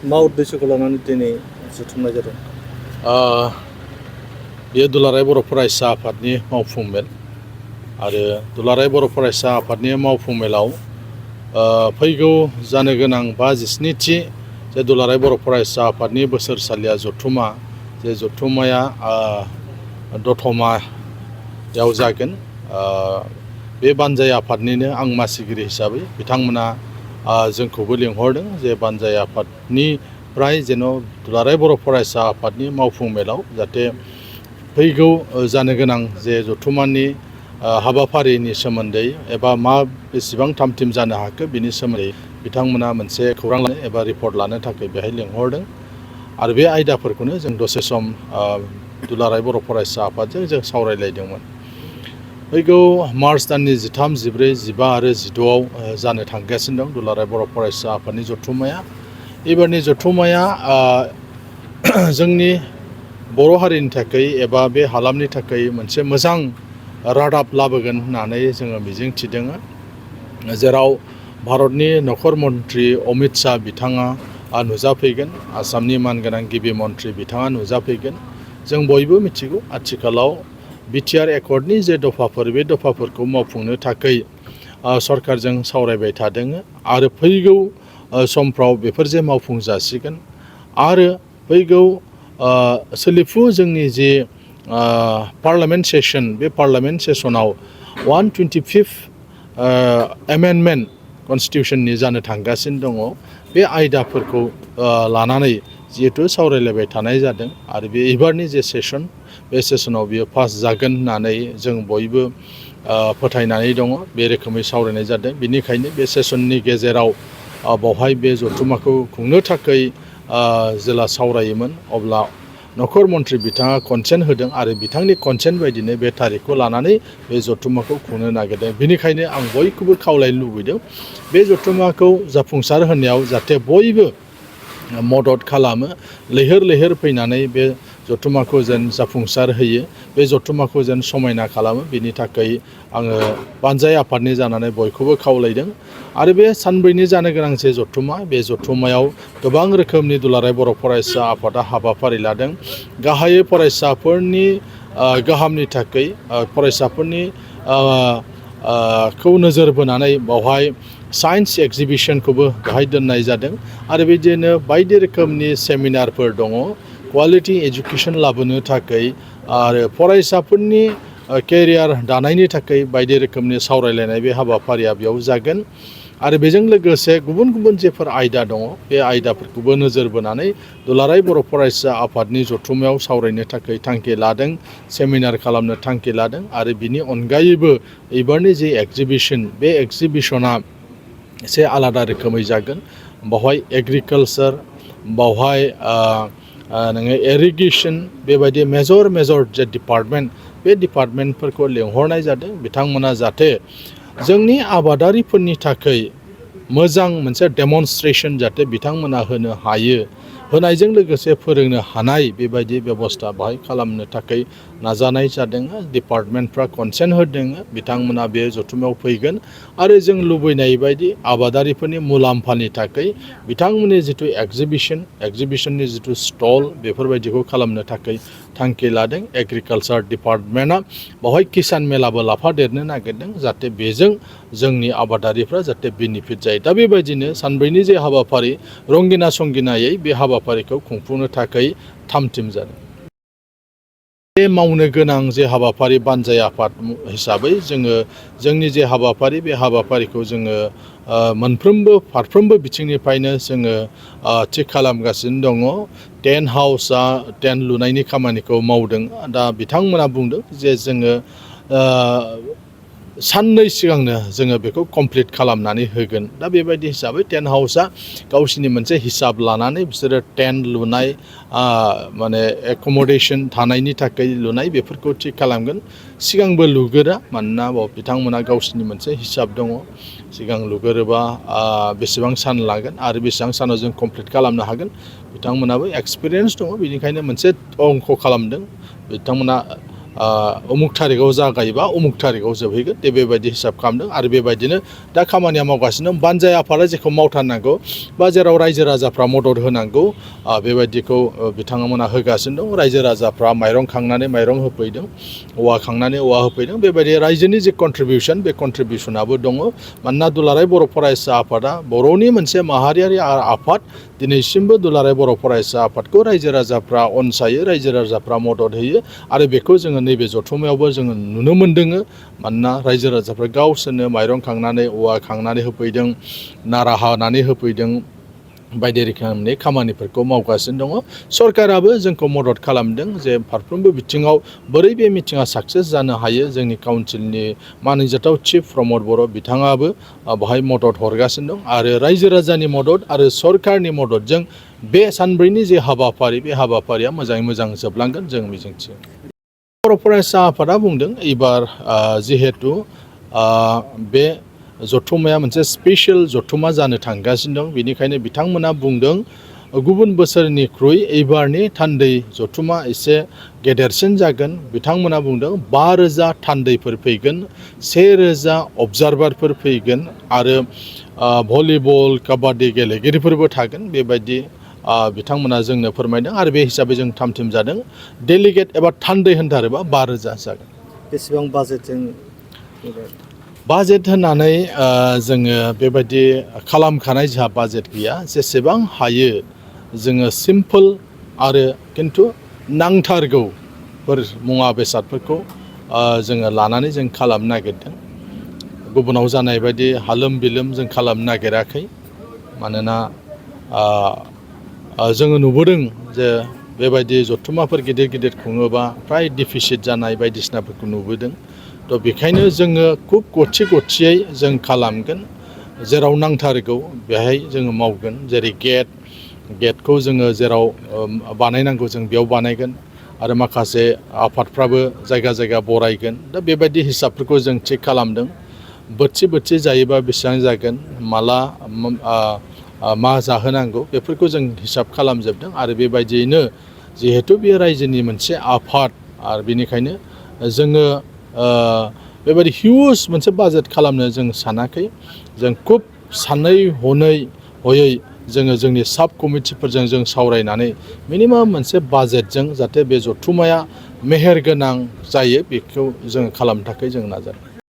मा उद्देश्यखौ लानानै दिनै जुथुमनाय जादों? बेयो दुलाराय बर' फरायसा आफादनि मावफुं मेल आरो दुलाराय बर' फरायसा आफादनि मावफुं मेलाव फैगौ जानो गोनां 57थि जे दुलाराय बर' फरायसा आफादनि बोसोरसालिया जथुमा जे जथुमाया दतमायाव जागोन। बे बानजाय आफादनिनो आं मासिगिरि हिसाबै बिथांमोना जोंखौबो लिंहरदों जे बानजाय आफादनिफ्राय जेन' दुलाराय बर' फरायसा आफादनि मावफुं मेलाव जाहाथे फैगौ जानो गोनां जे जथुमानि हाबाफारिनि सोमोन्दै एबा मा बेसेबां थामथिम जानो हाखो बिनि सोमोन्दै बिथांमोना मोनसे खौरां लानो एबा रिपर्ट लानो थाखाय बेहाय लिंहरदों आरो बे आयदाफोरखौनो जों दसे सम दुलाराय बर' फरायसा आफादजों जों सावरायलायदोंमोन। फैगौ मार्च दाननि 13, 14, 15 आरो 16आव जानो थांगासिनो दं दुलाराय बर' फरायसा आफादनि जथुमाया। एबारनि जथुमाया जोंनि बर' हारिनि थाखाय एबा बे हालामनि थाखाय मोनसे मोजां रादाब लाबोगोन होननानै जोङो मिजिंथिदों, जेराव भारतनि नखर मन्त्रि अमित शाह बिथाङा नुजाफैगोन, आसामनि मानगोनां गिबि मन्त्रि बिथाङा नुजाफैगोन। जों बयबो मिथिगौ आथिखालाव बिटिआर एकर्डनि जे दफाफोर बे दफाफोरखौ मावफुंनो थाखाय सरकारजों सावरायबाय थादों आरो फैगौ समफ्राव बेफोर जे मावफुं जासिगोन आरो फैगौ सोलिफु जोंनि जे पार्लियामेन्ट सेसन बे पार्लियामेन्ट सेसनाव 125 एमेन्डमेन्ट कनस्टिटिउसननि जानो थांगासिनो दङ। बे आयदाफोरखौ लानानै जिहेतु सावरायलायबाय थानाय जादों आरो बे एबारनि जे सेसन बे सेसनाव बियो पास जागोन होननानै जों बयबो फोथायनानै दङ। बे रोखोमै सावरायनाय जादों। बेनिखायनो बे सेसननि गेजेराव बावहाय बे जथुमाखौ खुंनो थाखाय जेला सावरायोमोन अब्ला नखर मन्त्रि बिथाङा कनसेन्ट होदों आरो बिथांनि कनसेन्ट बायदिनो बे थारिखखौ लानानै बे जथुमाखौ खुंनो नागिरदों। बेनिखायनो आं बयखौबो खावलायनो लुबैदों बे जथुमाखौ जाफुंसार होनायाव जाहाथे बयबो मदद खालामो, लैहोर लैहोर फैनानै बे जथुमाखौ जेन जाफुंसार होयो, बे जथुमाखौ जेन समायना खालामो, बिनि थाखाय आङो बानजाय आफादनि जानानै बयखौबो खावलायदों। आरो बे सानब्रैनि जानो गोनां जे जथुमा बे जथुमायाव गोबां रोखोमनि दुलाराय बर' फरायसा आफादा हाबाफारि लादों। गाहायै फरायसाफोरनि गाहामनि थाखाय फरायसाफोरनि खौ नोजोर बोनानै बावहाय साइन्स एक्जिबिसनखौबो बाहाय दोननाय जादों आरो बिदिनो बायदि रोखोमनि सेमिनारफोर दङ क्वालिटि एजुकेसन लाबोनो थाखाय आरो फरायसाफोरनि केरियार दानायनि थाखाय बायदि रोखोमनि सावरायलायनाय बे हाबाफारिया बेयाव जागोन। आरो बेजों लोगोसे गुबुन गुबुन जेफोर आयदा दङ बे आयदाफोरखौबो नोजोर बोनानै दुलाराय बर' फरायसा आफादनि जथुमायाव सावरायनो थाखाय थांखि लादों, सेमिनार खालामनो थांखि लादों। आरो बिनि अनगायैबो एबारनि जे एक्जिबिसन बे एक्जिबिसना एसे आलादा रोखोमै जागोन। बावहाय एग्रिकालचार, बावहाय नोङो इरिगेसन, बेबायदि मेजर जे डिपार्टमेन्ट बे डिपार्टमेन्टफोरखौ लिंहरनाय जादों। बिथांमोना जाहाथे जोंनि आबादारिफोरनि थाखाय मोजां मोनसे डेमनस्ट्रेसन जाहाथे बिथांमोना होनो हायो, होनायजों लोगोसे फोरोंनो हानाय बेबायदि बेबस्था बाहाय खालामनो थाखाय नाजानाय जादों। डिपार्टमेन्टफ्रा कनसेन्ट होदों, बिथांमोना बे जथुमायाव फैगोन आरो जों लुबैनाय बायदि आबादारिफोरनि मुलाम्फानि थाखाय बिथांमोननि जिथु एक्जिबिसननि जिथु स्टल बेफोरबायदिखौ खालामनो थाखाय थांखि लादों। एग्रिकालचार डिपार्टमेन्टआ बावहाय किसान मेलाबो लाफादेरनो नागिरदों जाहाथे बेजों जोंनि आबादारिफ्रा जाहाथे बेनिफिट जायो। दा बेबायदिनो सानब्रैनि जे हाबाफारि रंगिना संगिनायै बे हाबाफारिखौ खुंफुंनो थाखाय थामथिम जादों। बे मावनो गोनां जे हाबाफारि बानजाय आफाद हिसाबै जोङो जोंनि जे हाबाफारि बे हाबाफारिखौ जोङो फारफ्रोमबो बिथिंनिफ्रायनो जोङो थिग खालामगासिनो दङ। टेन्ट लुनायनि खामानिखौ मावदों। दा बिथांमोना बुंदों जे जोङो साननै सिगांनो जोङो बेखौ कमप्लिट खालामनानै होगोन। दा बेबायदि हिसाबै टेन्ट हाउसआ गावसिनि मोनसे हिसाब लानानै बिसोरो टेन्ट लुनाय माने एकमडेसन थानायनि थाखाय लुनाय बेफोरखौ थिग खालामगोन। सिगांबो लुगोरा, मानोना बिथांमोना गावसिनि मोनसे हिसाब दङ। सिगां लुगोरोबा बेसेबां सान लागोन आरो बेसेबां सानाव जों कमप्लिट खालामनो हागोन, बिथांमोनाबो एक्सपिरियेन्स दङ। बेनिखायनो मोनसे अंक खालामदों। बिथांमोना उमुक थारिखआव जागायोबा उमुक थारिखआव जोबहैगोन दे बेबायदि हिसाब खालामदों आरो बेबायदिनो दा खामानिया मावगासिनो दं। बानजाय आफादा जेखौ मावथारनांगौ बा जेराव रायजो राजाफ्रा मदद होनांगौ बेबायदिखौ बिथांमोना होगासिनो दं। रायजो राजाफ्रा माइरं खांनानै माइरं होफैदों, औवा खांनानै औवा होफैदों। बेबायदि रायजोनि जे कन्ट्रिबिउसन बे कन्ट्रिबिउसनाबो दङ। मानोना दुलाराय बर' फरायसा आफादा बर'नि मोनसे माहारियारि आफाद। दिनैसिमबो दुलाराय बर' फरायसा आफादखौ रायजो राजाफ्रा अनसायो, रायजो राजाफ्रा मदद होयो आरो बेखौ जोङो नैबे जथुम्मायावबो जोङो नुनो मोन्दों। मानोना रायजो राजाफ्रा गावसोरनो माइरं खांनानै औवा खांनानै होफैदों, नारा हानानै होफैदों, बायदि रोखोमनि खामानिफोरखौ मावगासिनो दङ। सरकाराबो जोंखौ मदद खालामदों जे फारफ्रोमबो बिथिङाव बोरै बे मिटिङा साक्सेस जानो हायो। जोंनि काउन्सिलनि मानिजाथाव चिफ प्रमद बर' बिथाङाबो बेवहाय मदद हरगासिनो दं आरो रायजो राजानि मदद आरो सरकारनि मददजों बे सानब्रैनि जे हाबाफारि बे हाबाफारिया मोजाङै मोजां जोबलांगोन जों मिजिंथियो। बर' फरायसा आफादा बुंदों एबार जिहेतु बे जथुम्माया मोनसे स्पेसियेल जथुम्मा जानो थांगासिनो दं, बेनिखायनो बिथांमोना बुंदों गुबुन बोसोरनिख्रुइ एबारनि थान्दै जथुम्मा एसे गेदेरसिन जागोन। बिथांमोना बुंदों 5,000 थान्दैफोर फैगोन, 1,000 अबजारभारफोर फैगोन आरो भलिबल काबादि गेलेगिरिफोरबो थागोन। बेबायदि बिथांमोना जोंनो फोरमायदों आरो बे हिसाबै जों थाम-थिम जादों। डेलिगेट एबा थान्दै होनथारोबा 5,000 जागोन। बेसेबां बाजेटजों? बाजेट होननानै जोङो बेबायदि खालामखानाय जोंहा बाजेट गैया। जेसेबां हायो जोङो सिम्पोल आरो खिन्थु नांथारगौफोर मुवा बेसादफोरखौ जोङो लानानै जों खालामनो नागिरदों। गुबुनाव जानाय बायदि हालोम बिलोम जों खालामनो नागिराखै। मानोना जोङो नुबोदों जे बेबायदि जथुम्माफोर गिदिर गिदिर खुङोबा फ्राय डिफिसिट जानाय बायदिसिनाफोरखौ नुबोदों। थ' बेखायनो जोङो खुब गथि गथियै जों खालामगोन। जेराव नांथारगौ बेहाय जोङो मावगोन। जेरै गेटखौ जोङो जेराव बानायनांगौ जों बेयाव बानायगोन आरो माखासे आफादफ्राबो जायगा जायगा बरायगोन। दा बेबायदि हिसाबफोरखौ जों थिग खालामदों। बोथिसे जायोबा बेसेबां जागोन, माला मा जाहोनांगौ बेफोरखौ जों हिसाब खालामजोबदों आरो बेबायदियैनो जिहेथु बे रायजोनि मोनसे आफाद आरो बेनिखायनो जोङो बेबायदि हिउज मोनसे बाजेट खालामनो जों सानाखै। जों खुब सानै हयै जोङो जोंनि साब कमिटिफोरजों जों सावरायनानै मिनिमाम मोनसे बाजेटजों जाहाथे बे जथुम्माया मेहेर गोनां जायो बेखौ जों खालामनो थाखाय जों नाजादों।